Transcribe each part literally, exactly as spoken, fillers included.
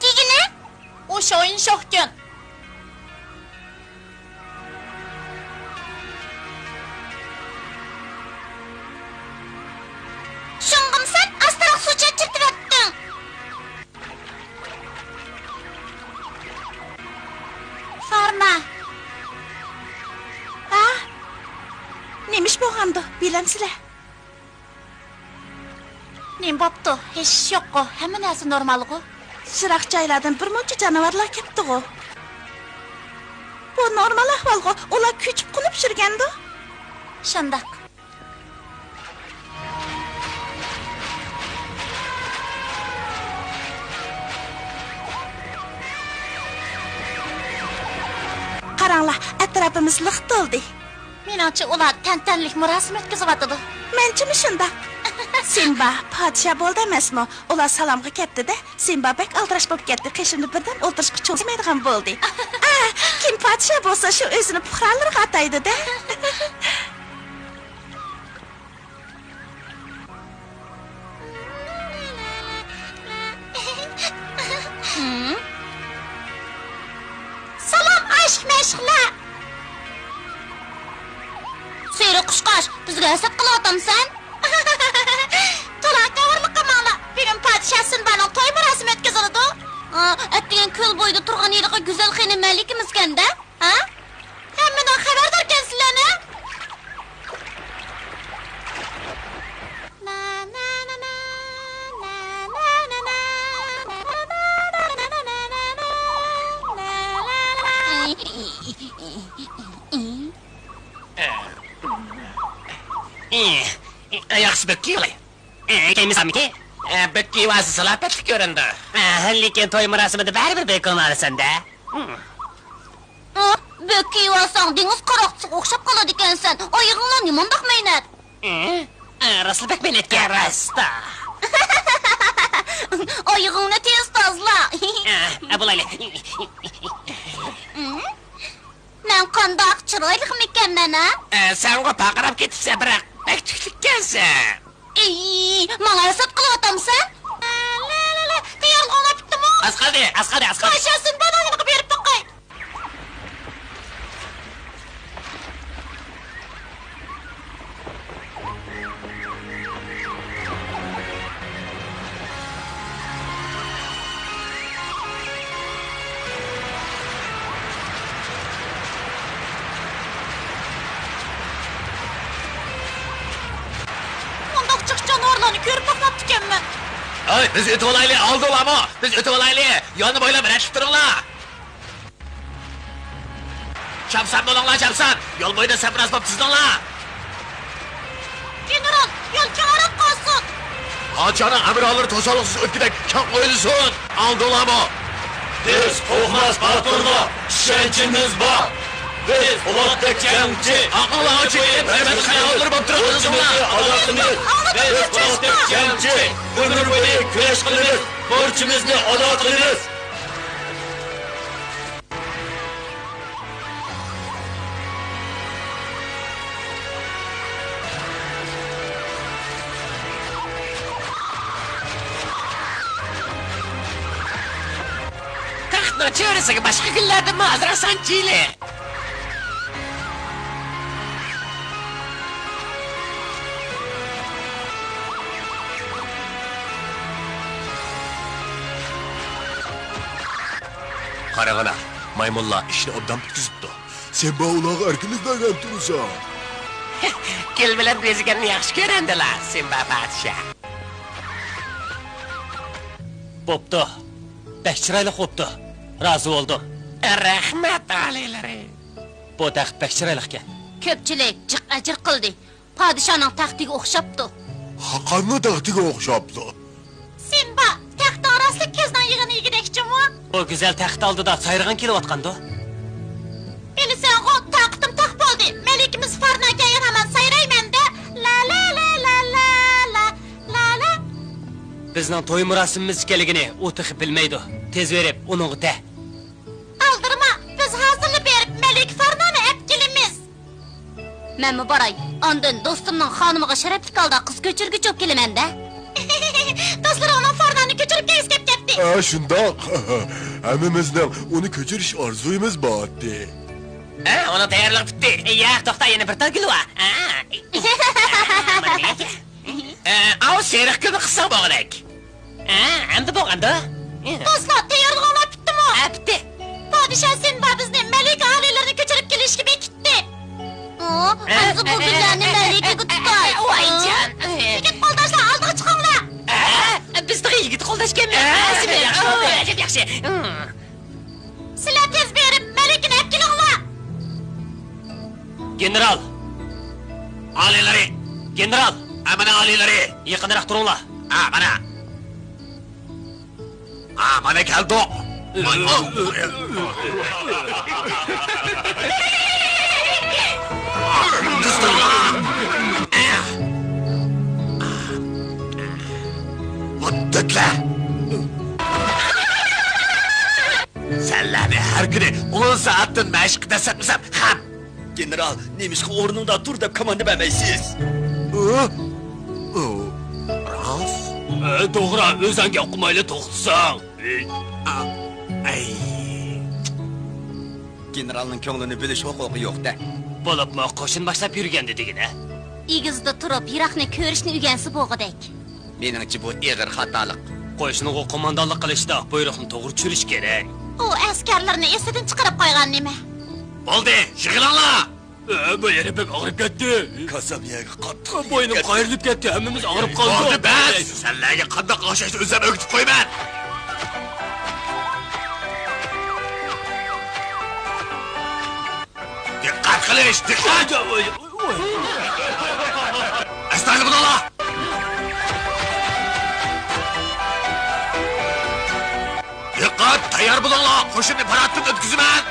دېگىنە، ئۇ شويىن شوخكىن. شۇڭغىمۇ سەن ئاستىراق سۇ چاچرىتىۋەتتىڭ. فارما. ھا؟ نېمە ئىش بولغاندۇ، بىلەمسىلە؟ نېمە بوپتۇ؟ ھېچ ئىش يوققۇ، ھەممە نەرسە نورمالغۇ. يىراق جايلاردىن بىر مۇنچە جانىۋارلار كەپتىغۇ. بۇ نورمال ئەھۋالغۇ، ئۇلار كۆچۈپ قونۇپ يۈرگەندۇ. شۇنداق. قاراڭلار، ئەتراپىمىز لىق تولدى. مېنىڭچە، ئۇلار تەنتەنىلىك مۇراسىم ئۆتكۈزۈۋاتىدۇ. مەنچىمۇ شۇنداق. سىمبا پادىشاھ بولدى ئەمەسمۇ؟ ئۇلار سالامغا كەپتۇ-دە، سىمبا بەك ئالدىراش بولۇپ كەتتى، قېشىمدا بىردەم ئولتۇرۇشقا چولىمايدىغان بولدى. ئا، كىم پادىشاھ بولسا، شۇ ئۆزىنى پۇقرالىرىغا ئاتايدۇ-دە. سالام، ئاشىق مەشۇقلار! سېرىق قۇشقاچ، بىزگە ھەسەت قىلىۋاتامسەن؟ تولا كاۋۇرلۇق قىلماڭلار، بۈگۈن پادىشاھ سىمبانىڭ توي مۇراسىمى ئۆتكۈزۈلىدۇ. ئا، ئەتىگەن كۆل بويىدا تۇرغان ھېلىقى گۈزەل خېنىم مەلىكىمىزكەن-دە. ھە؟ ھەممىدىن خەۋەرداركەنسىلەر، نە؟ ياخشى بۆك كىيىۋالاي. كىيمىسەممىكى؟ بۆك كىيىۋالسا زالاپەتلىك كۆرۈنىدۇ. لېكىن توي مۇراسىمىدا بەرىبىر بۆك كىيىۋالىسەن-دە. ئا، بۆك كىيىۋالساڭ دېڭىز قاراقچىسىغا ئوخشاپ قالىدىكەنسەن. ئايىغىڭلار نېمانداق مەينەت؟ ئە، ئە، راستلا بەك مەينەتكەن. ئە، راست. ئايىغىڭنى تېز تازىلا. ئە، ئە، بولايلى. مەن قانداق چىرايلىقمىكەنمەن، ھە؟ ئە، سەنغۇ پارقىراپ كېتىپسەن، بىراق بەك تۈكلۈككەنسەن. ئېي، ماڭا ھەسەت قىلىۋاتامسەن؟ تەييارلىق ئوڭلاپ پۈتتىمۇ؟ ئاز قالدى، ئاز قالدى، ئاز قالدى. پادىشاھ سىمبانىڭ يېنىغا بېرىپ باقاي. مۇنداق جىق جانىۋارلارنى كۆرۈپ باقماپتىكەنمەن. ھەي، بىز ئۆتۈۋالايلى، ئالدى ئۇلارمۇ. بىز ئۆتۈۋالايلى، يولنى بويلاپ رەتلىك تۇرۇڭلار. چاپسان بولۇڭلار، چاپسان! يول بويىدا سەپ راست بولۇپ تىزىلىڭلار! گېنېرال، يول كەڭرەك قالسۇن! پادىشاھنىڭ ئەمرىھاللىرى توسالغۇسىز ئۆتكۈدەك كەڭ ئويلىسۇن! ئاڭلىدىڭلارمۇ؟ بىز قورقماس باتۇرلار، ئىشەنچىمىز بار! بىز پولاتتەك جەڭچى، ئاقىللارغا چېكىنىپ، ھەيۋەتلىك خىياللىرى بولۇپ تۇرۇپ ئۆزۈڭلار! بىز پولاتتەك جەڭچى، ئۆمۈر بويى كۈرەش قىلىمىز، بورچىمىزنى ئادا قىلىمىز! تەختنىڭ چۆرىسىگە باشقا گۈللەردىنمۇ ئازراق سانچىلى. قاراڭلار، مايمۇنلار ئىشنى ئوبدان پۈتكۈزۈپتۇ. سىمبا ئۇلارغا ئەركىنلىك بەرگەن تۇرسا. گۈل بىلەن بېزىگەننى ياخشى كۆرەمدىلا، سىمبا پادىشاھ. بوپتۇ. بەك چىرايلىق بوپتۇ. رازى بولدۇم. رەھمەت، ئالىيلىرى. بۇ تەخت بەك چىرايلىقكەن. كۆپچىلىك جىق ئەجىر قىلدى. پادىشاھنىڭ تەختىگە ئوخشاپتۇ. خاقاننىڭ تەختىگە ئوخشاپتۇ. سىمبا، تەختىڭ راستلا كۆزنىڭ يېغىنى يېگۈدەك جۇمۇ. بۇ گۈزەل تەخت ئالدىدا سايرىغىڭ كېلىۋاتقاندۇ؟ بىلىسەنغۇ، تاقىتىم تاق بولدى. مەلىكىمىز فارنا كەلگەن ھامان سايرايمەن-دە. لا لا لا لا لا لا لا لا. بىزنىڭ توي مۇراسىمىمىز ئىكەنلىكىنى ئۇ تېخى بىلمەيدۇ. تېز بېرىپ ئۇنىڭغا دە. ئالدىرىما، بىز ھازىرلا بېرىپ مەلىكە فارنانى ئەپ كېلىمىز. مەنمۇ باراي، ئاندىن دوستۇمنىڭ خانىمىغا شەرەپلىك ھالدا قىز كۆچۈرگۈچى بولۇپ كېلىمەن-دە. دوستلىرىڭنىڭ فارنانى كۆچۈرۈپ كەلگۈسى كەپ كەتتى. ئە، شۇنداق. ھەممىمىزنىڭ ئۇنى كۆچۈرۈش ئارزۇيىمىز بار ئىدى. ئە، ئۇنىڭ تەييارلىقى پۈتتى. ياق، توختا، يەنە بىر تال گۈل بار. ئە. ئە، ئاۋۇ سېرىق گۈلنى قىلساڭ بولغۇدەك. ئە، ئەمدى بولغاندۇ؟ دوستلار، تەييارلىقىڭلار پۈتتىمۇ؟ ھە، پۈتتى. پادىشاھ سىمبا بىزنى مەلىكە ئالىيلىرىنى كۆچۈرۈپ كېلىشكە بېكىتتى. ئۇ، ئە، ئەمدى بۇ ئە، گۈللەرنى ئە، مەلىكىگە ئە، تۇتاي. ئە، ۋايجان. ئە. يىگىت قولداشلار، ئالدىغا چىقىڭلار. ئە، بىز تېخى يىگىت قولداش ئىكەنمىز. ئە، ئە، ياخشى، ئە، ياخشى، ياخشى. ئە. سىلەر تېز بېرىپ، مەلىكىنى ئەپ كېلىڭلار! گېنېرال! ئالىيلىرى! گېنېرال! ئە، مانا ئالىيلىرى! يېقىنراق تۇرۇڭلار! ئە، مانا! ئە، مانا كەلدۇق! مۇددەتلەر! سەنلەرنى ھەر كۈنى ئون سائەتتىن مەشىققە دەسسەتمىسەم خەپ! گېنېرال، نېمىشقا ئورنۇڭدا تۇر دەپ كوماندا بەرمەيسىز؟ ئۇ، ئۇ، راست. ئە، توغرا، ئۆزۈڭ گەپ قىلمايلا توختىساڭ. ئا، ئەي. گېنېرالنىڭ كۆڭلىنى بۆلۈش ھوقۇقى يوق-دە. بولۇپمۇ قوشۇن باشلاپ يۈرگەندە دېگىنە. ئېگىزدە تۇرۇپ، يىراقنى كۆرۈشنى ئۆگەنسە بولغۇدەك. مېنىڭچە، بۇ ئېغىر خاتالىق. قوشۇنغا قوماندانلىق قىلىشتا بۇيرۇقنى توغرا چۈشۈرۈش كېرەك. ئۇ ئەسكەرلىرىنى ئېسىدىن چىقىرىپ قويغان نېمە؟ بولدى، يىغىلىڭلار! ئە، بۇ يەنە بەك ئاغرىپ كەتتى. كاسام يەرگە قاتتىق بوينۇم قايرىلىپ كەتتى، ھەممىمىز ئاغرىپ قالدۇق. بولدى، بەس! سەنلەرگە قانداق ئاشاشنى ئۆزۈم ئۆگىتىپ قويىمەن. دىققەت قىلىش، دىققەت! ئەستايىدىل بولۇڭلار! دىققەت! تەييار بولۇڭلار! قوشۇننى پاراتتىن ئۆتكۈزىمەن!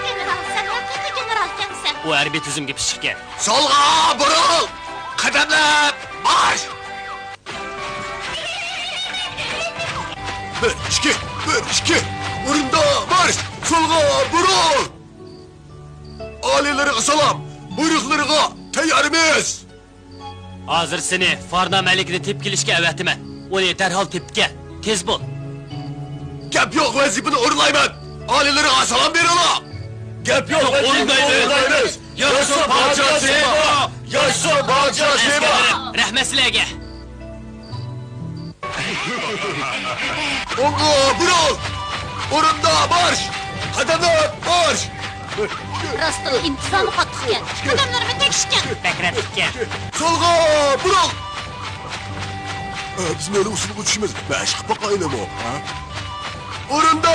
گېنېرال، سەن ھەقىقىي گېنېرالكەنسەن! ئۇ ھەربىي تۈزۈمگە پىشىقكەن. سولغا بۇرۇل! قەدەملەپ مارش! بىر، ئىككى، بىر، ئىككى! ئورۇندا مارش! سولغا بۇرۇل! ئالىيلىرىغا سالام! بۇيرۇقلىرىغا تەييارمىز! ھازىر سېنى فارنا مەلىكىنى تېپىپ كېلىشكە ئەۋەتىمەن. ئۇنى دەرھال تېپىپ كەل. تېز بول! گەپ يوق، ۋەزىپىنى ئورۇنلايمەن! ئالىيلىرىغا سالام بېرىڭلار! گەپ يوق، ئورۇنلايمىز! ياشىسۇن پادىشاھ سىمبا! ياشىسۇن پادىشاھ سىمبا! ئەسكەرلىرىم، رەھمەت سىلەرگە! ئوڭغا بۇرۇل! ئورۇندا مارش! قەدەملەپ مارش! راستلا ئىنتىزامى قاتتىقكەن. قەدەملىرىمۇ تەكشىكەن. بەك رەتلىككەن. سولغا بۇرۇل! ئە، بىز مەلۇم ئۇسۇلغا چۈشىمىز. مەشىق قىلىپ باقايلىمۇ، ھە؟ ئورۇندا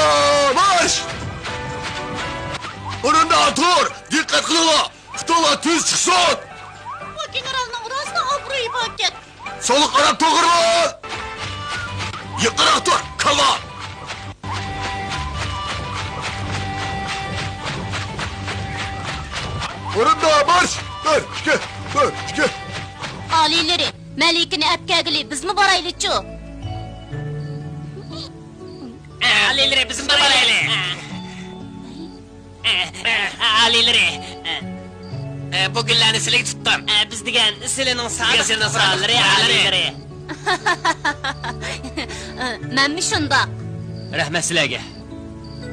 مارش! ئورنىدا تۇر! دىققەت قىلىڭلار! پۇتۇڭلار تۈز چىقسۇن! بۇ گېنېرالنىڭ راستلا ئابرۇيى باركەن. سولغا قاراپ توغرا بول! يېقىنراق تۇر، كاۋا! ئورۇندا مارش! بىر، ئىككى، بىر، ئىككى. ئالىيلىرى، مەلىكىنى ئەپ كەلگىلى بىزمۇ بارايلىچۇ؟ ئالىيلىرى، بىزمۇ بارايلى. ئالىيلىرى، بۇ گۈللەرنى سىلىگە تۇتتۇم. بىز دېگەن سىلىنىڭ سادىق پۇقرالىرى، ئالىيلىرى. مەنمۇ شۇنداق. رەھمەت سىلەرگە.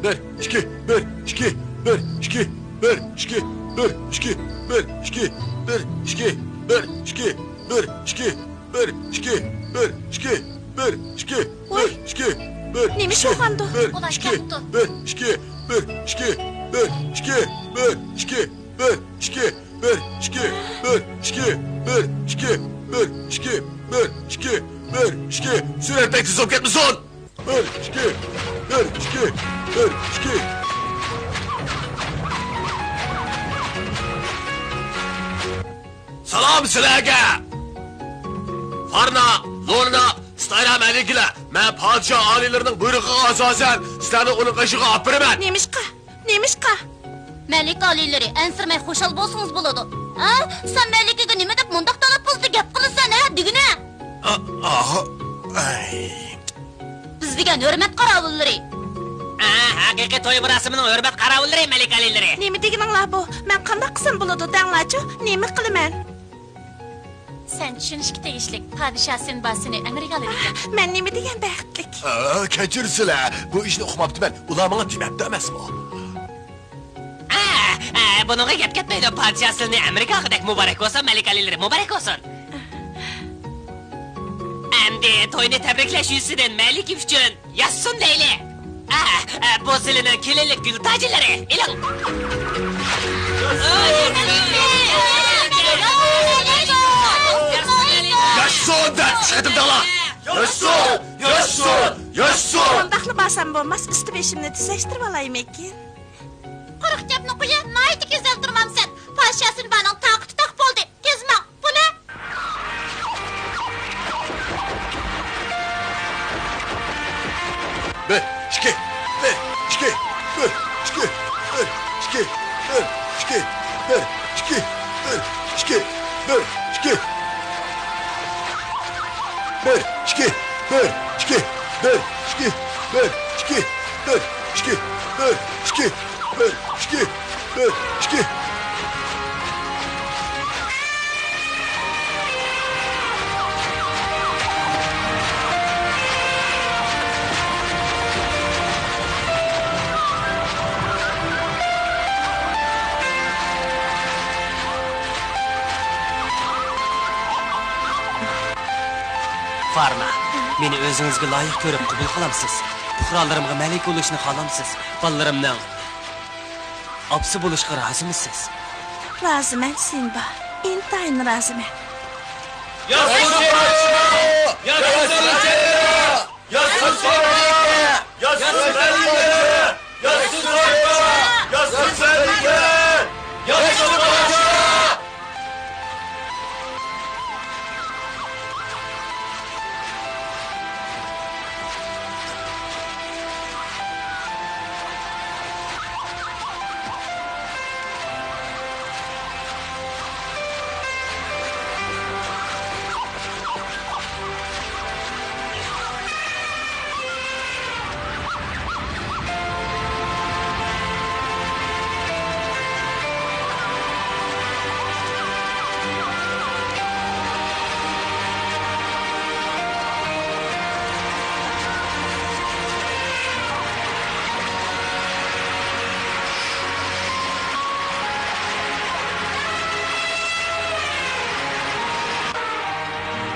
بىر، ئىككى، بىر، ئىككى، بىر، ئىككى، بىر، ئىككى، بىر، ئىككى، بىر، ئىككى، بىر، ئىككى، بىر، ئىككى، بىر، ئىككى، بىر، ئىككى، بىر، ئىككى، بىر، ئىككى، ۋاي، بىر، ئىككى، بىر، نېمە ئىككى، شوخاندۇ؟ بىر، ئۇلار ئىككى، كەپتۇ. بىر، ئىككى، بىر، ئىككى، بىر، ئىككى، بىر، ئىككى، بىر، ئىككى، بىر، ئىككى، بىر، ئىككى، بىر، ئىككى، بىر، ئىككى، بىر، ئىككى، بىر، ئىككى. سۈرئەت بەك تېز بولۇپ كەتمىسۇن! بىر، ئىككى، بىر، ئىككى، بىر، ئىككى. سالام سىلەرگە! فارنا، لورنا، ستايرا مەلىكىلەر، مەن پادىشاھ ئالىيلىرىنىڭ بۇيرۇقىغا ئاساسەن سىلەرنى ئۇنىڭ قېشىغا ئاپىرىمەن. نېمىشقا؟ نېمىشقا؟ مەلىكە ئالىيلىرى، ئەنسىرىمەي خۇشال بولسىڭىز بولىدۇ. ھە؟ سەن مەلىكىگە نېمە دەپ مۇنداق تەلەپپۇزدا گەپ قىلىسەن، ھە؟ دېگىنە! ئا-، ئاھ، ئەي. بىز دېگەن ھۆرمەت قاراۋۇللىرى. ھە، ھەقىقىي توي مۇراسىمىنىڭ ھۆرمەت قاراۋۇللىرى، مەلىكە ئالىيلىرى. نېمە دېگىنىڭلار بۇ؟ مەن قانداق قىلسام بولىدۇ، دەڭلارچۇ؟ نېمە قىلىمەن؟ سەن چۈشىنىشكە تېگىشلىك، پادىشاھ سىنبا سېنى ئەمرىگە ئالىدىكەن. مەن نېمە دېگەن بەختلىك. ئا، كەچۈرسىلە، بۇ ئىشنى ئۇقماپتىمەن، ئۇلار ماڭا دېمەپتۇ ئەمەسمۇ؟ ئا، ئا، بۇنىڭغا گەپ كەتمەيدۇ، پادىشاھ سىلىنى ئەمرىگە ئالغۇدەك. مۇبارەك بولسۇن، مەلىكە ئالىيلىرى، مۇبارەك بولسۇن. ئەمدى توينى تەبرىكلەش يۈزىسىدىن مەلىكە ئۈچۈن ياشىسۇن دەيلى. ئا، ئا، بۇ سىلىنىڭ كېلىنلىك گۈل تاجلىرى. ئېلىڭ. ياشىسۇن دەپ ئۈچ قېتىم دەڭلار. ياشىسۇن! ياشىسۇن! ياشىسۇن! قانداقلا بارسام بولماس، ئۈستى بېشىمنى تۈزەشتۈرۈۋالايمىكىن؟ قۇرۇق گەپنى قويە، ناھايىتى گۈزەل تۇرمامسەن. پادىشاھ سىنبانىڭ تاقىتى تاق بولدى. تېز ماڭ، بولە! بىر، ئىككى، بىر، ئىككى، بىر، ئىككى، بىر، ئىككى، بىر، ئىككى، بىر، ئىككى، بىر، ئىككى. بىر، ئىككى، بىر، ئىككى، بىر، ئىككى، بىر، ئىككى، بىر، ئىككى، بىر، ئىككى، بىر، ئىككى، بىر، ئىككى. فارنا، مېنى ئۆزىڭىزگە لايىق كۆرۈپ قوبۇل قىلامسىز؟ پۇقرالىرىمغا مەلىكە بولۇشنى خالامسىز؟ بالىلىرىمنىڭ ئاپىسى بولۇشقا رازىمۇسىز؟ رازىمەن، سىمبا. ئىنتايىن رازىمەن. ياسىسۇن! ياسىسۇن! ياسىسۇن! ياسىسۇن! ياسىسۇن!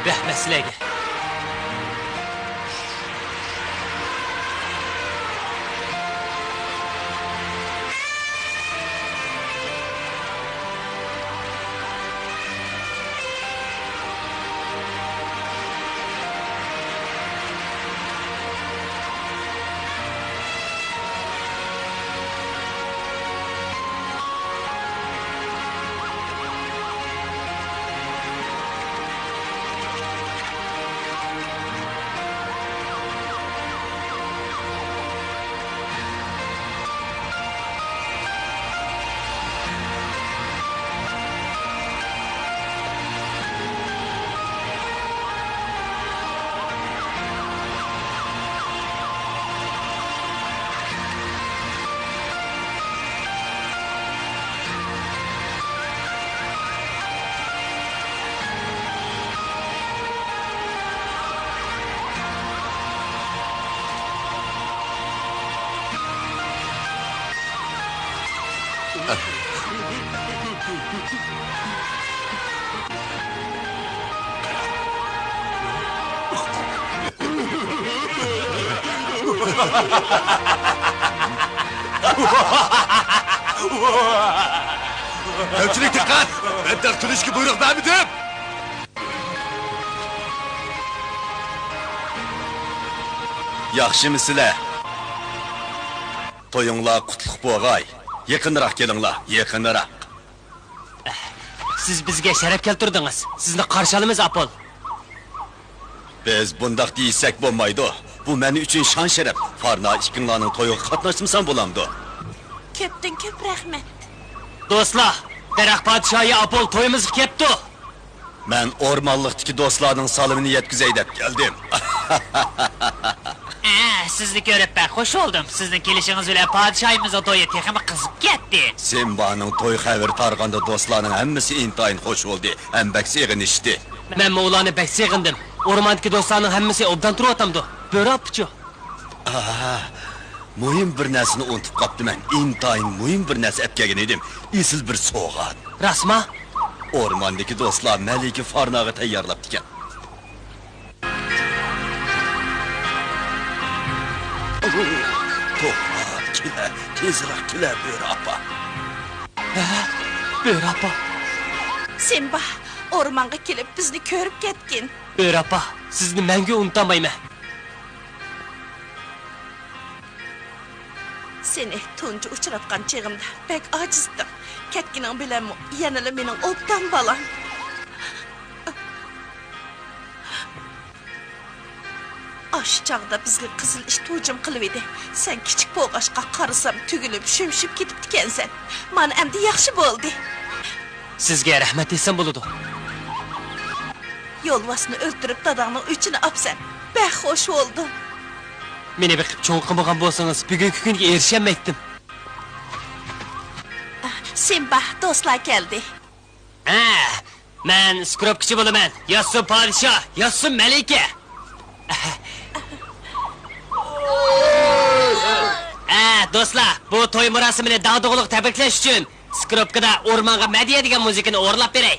رەھمەت سىلەرگە. كۆپچىلىك دىققەت! مەن دەل تۈنۈشكە بۇيرۇق بەرمىدىم! ياخشىمۇ سىلەر؟ تويۇڭلار قۇتلۇق بولغاي. يېقىنراق كېلىڭلار، يېقىنراق. سىز بىزگە شەرەپ كەلتۈردىڭىز. سىزنى قارشى ئالىمىز، ئاپول. بىز بۇنداق دېيىشسەك بولمايدۇ. بۇ مەن ئۈچۈن شان-شەرەپ. فارنا ئىككىڭلارنىڭ تويىغا قاتناشمىسام بولامدۇ؟ كۆپتىن كۆپ رەھمەت. دوستلار، دەرەخ پادىشاھى ئاپول تويىمىزغا كەپتۇ. مەن ئورمانلىقتىكى دوستلارنىڭ سالىمىنى يەتكۈزەي دەپ كەلدىم. ئە، سىزنى كۆرۈپ بەك خوش بولدۇم. سىزنىڭ كېلىشىڭىز بىلەن پادىشاھىمىزنىڭ تويى تېخىمۇ قىزىپ كەتتى. سىمبانىڭ توي خەۋىرى تارىغاندا دوستلارنىڭ ھەممىسى ئىنتايىن خوش بولدى ھەم بەك سېغىنىشتى. مەنمۇ ئۇلارنى بەك سېغىندىم. ئورماندىكى دوستلارنىڭ ھەممىسى ئوبدان تۇرۇۋاتامدۇ؟ بۆرە ئاپىچۇ؟ ئاھ، مۇھىم بىر نەرسىنى ئۇنتۇپ قاپتىمەن. ئىنتايىن مۇھىم بىر نەرسە ئەپ كەلگەن ئىدىم. ئېسىل بىر سوۋغات. راستما؟ ئورماندىكى دوستلار مەلىكە فارناغا تەييارلاپتىكەن. توختا، كېلە، تېزرەك كېلە، بۆرە ئاپا. ھە، بۆرە ئاپا. سىمبا، ئورمانغا كېلىپ بىزنى كۆرۈپ كەتكىن. بۆرە ئاپا، سىزنى مەڭگۈ ئۇنتالمايمەن. سېنى تۇنجى ئۇچراتقان چېغىمدا بەك ئاجىزتىڭ. كەتكىنىڭ بىلەنمۇ يەنىلا مېنىڭ ئوبدان بالام. ئاشۇ چاغدا بىزگە قىزىل ئىت ھۇجۇم قىلىۋىدى. سەن كىچىك بولغاچقا قارىسام تۈگۈلۈپ، شۈمشۈپ كېتىپتىكەنسەن. مانا ئەمدى ياخشى بولدى. سىزگە رەھمەت دېسەم بولىدۇ. يولۋاسنى ئۆلتۈرۈپ داداڭنىڭ ئۆچىنى ئاپسەن. بەك خوش بولدۇم. مېنى بېقىپ چوڭ قىلمىغان بولسىڭىز، بۈگۈنكى كۈنگە ئېرىشەلمەيتتىم. سىمبا، دوستلار كەلدى. ھە، مەن سكروپكىچى بولىمەن. ياشىسۇن پادىشاھ، ياشىسۇن مەلىكە! ھە، دوستلار، بۇ توي مۇراسىمىنى داغدۇغىلىق تەبرىكلەش ئۈچۈن سكروپكىدا ئورمانغا مەدھىيە دېگەن مۇزىكىنى ئورۇنلاپ بېرەي.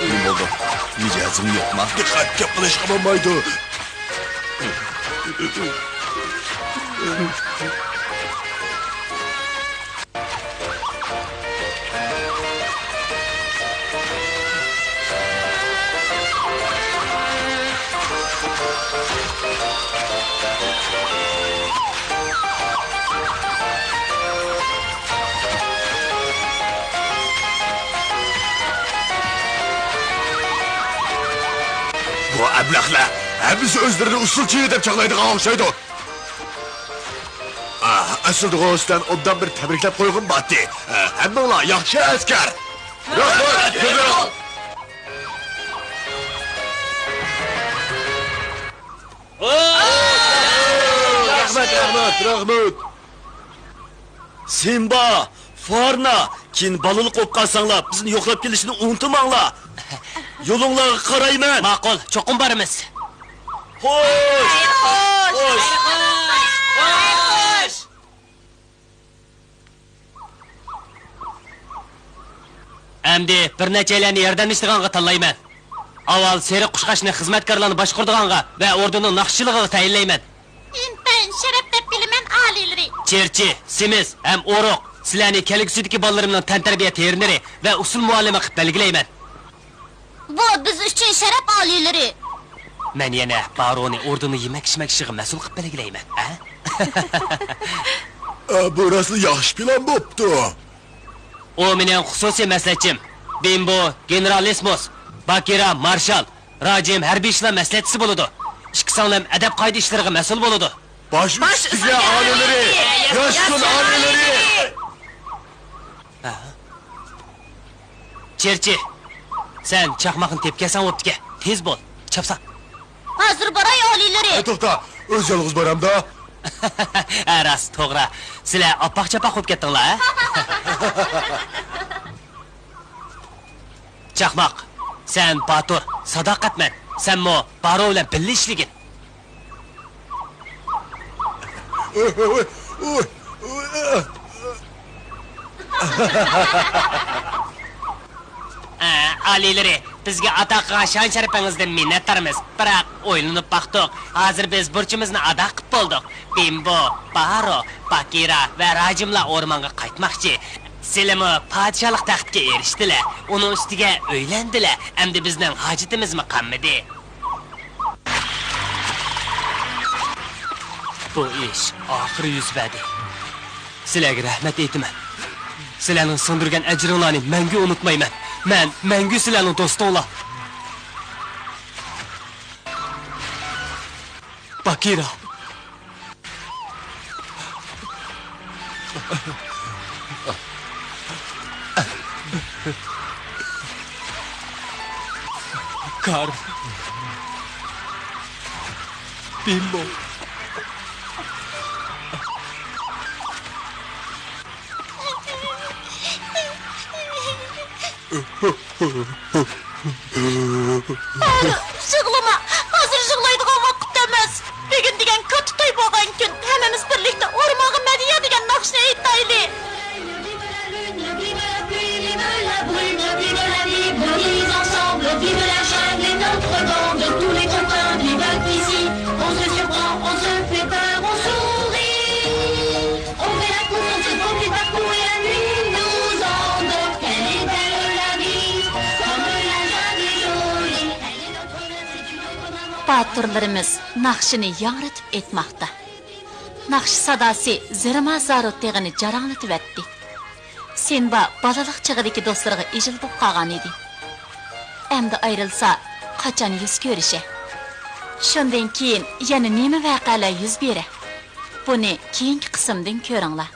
نېمە بولدى؟ مىجەزىڭ يوقما؟ دىققەت، گەپ قىلىشقا بولمايدۇ. بۇ ئەبلەخلەر ھەممىسى ئۆزلىرىنى ئۇسسۇلچى دەپ چاغلايدىغان ئوخشايدۇ. ئا، ئەسلىدىغۇ سىلەرنى ئوبدان بىر تەبرىكلەپ قويغۇم بارتى. ئا، ھەممىڭلار ياخشى ئەسكەر. رەھمەت، كۆپ رەھمەت. رەھمەت، رەھمەت، رەھمەت. سىمبا، فارنا، كېيىن بالىلىق بولۇپ قالساڭلار، بىزنى يوقلاپ كېلىشنى ئۇنتۇماڭلار. يولۇڭلارغا قارايمەن. ماقۇل، چوقۇم بارىمىز. خوش! خوش! خوش! ئەمدى بىر نەچچەيلەننى ياردەملىشىدىغانغا تاللايمەن. ئاۋۋال سېرىق قۇشقاچنى خىزمەتكارلارنى باشقۇرىدىغانغا ۋە ئوردېننىڭ ناخشىچىلىقىغا تەيىنلەيمەن. ئىنتايىن شەرەپ دەپ بىلىمەن، ئالىيلىرى. چېرچى، سېمىز ھەم ئورۇق، سىلەرنى كەلگۈسىدىكى بالىلىرىمنىڭ تەنتەربىيە ترېنېرى ۋە ئۇسسۇل مۇئەللىمى قىلىپ بەلگىلەيمەن. بۇ بىز ئۈچۈن شەرەپ، ئالىيلىرى. مەن يەنە بارونى ئوردېننىڭ يېمەك-ئىچمەك ئىشىغا مەسئۇل قىلىپ بەلگىلەيمەن، ھە؟ ئە، بۇ راستلا ياخشى پىلان بوپتۇ. ئۇ مېنىڭ خۇسۇسىي مەسلىھەتچىم. بىمبو گېنېرالىسمۇس، باكىرا مارشال، راجىم ھەربىي ئىشلار مەسلىھەتچىسى بولىدۇ. ئىككى سىڭلىم ئەدەپ-قائىدە ئىشلىرىغا مەسئۇل بولىدۇ. باش ئۈستىگە، ئالىيلىرى! ياشىسۇن، ئالىيلىرى! ھە؟ چېرچى، سەن چاقماقنى تېپىپ كەلسەڭ بوپتىكەن. تېز بول، چاپسان. ھازىر باراي، ئالىيلىرى. ئە، توختا، ئۆزى يالغۇز بارامدا؟ ھە، راست، توغرا. سىلەر ئاپئاق-چاپئاق بولۇپ كەتتىڭلار، ھە؟ چاقماق، سەن باتۇر، ساداقەتمەن. سەنمۇ بارو بىلەن بىللە ئىشلىگىن. ئە، ئالىيلىرى، بىزگە ئاتا قىلغان شان-شەرىپىڭىزدىن مىننەتدارمىز. بىراق، ئويلىنىپ باقتۇق. ھازىر بىز بۇرچىمىزنى ئادا قىلىپ بولدۇق. بىمبو، بارو، باكىرا ۋە راجىملار ئورمانغا قايتماقچى. سىلىمۇ پادىشاھلىق تەختكە ئېرىشتىلە. ئۇنىڭ ئۈستىگە ئۆيلەندىلە. ئەمدى بىزنىڭ ھاجىتىمىزمۇ قالمىدى. بۇ ئىش ئاخىرى يۈز بەردى. سىلەرگە رەھمەت ئېيتىمەن. سىلەرنىڭ سىڭدۈرگەن ئەجرىڭلارنى مەڭگۈ ئۇنتۇمايمەن. مەن مەڭگۈ سىلەرنىڭ دوستۇڭلار. باكىرا. كار. بىمبو. يىغلىما، ھازىر يىغلايدىغان ۋاقىت ئەمەس. بۈگۈن دېگەن كاتتا توي بولغان كۈن. ھەممىمىز بىرلىكتە ئورمانغا مەدھىيە دېگەن ناخشىنى ئېيتايلى. باتۇرلىرىمىز ناخشىنى ياڭرىتىپ ئېيتماقتا. ناخشا ساداسى زىرىما زارۇ تېغىنى جاراڭلىتىۋەتتى. سىمبا بالىلىق چېغىدىكى دوستلىرىغا ئىجىل بولۇپ قالغان ئىدى. ئەمدى ئايرىلسا، قاچان يۈز كۆرۈشە؟ شۇندىن كېيىن يەنە نېمە ۋەقەلەر يۈز بېرە؟ بۇنى كېيىنكى قىسىمدىن كۆرۈڭلار.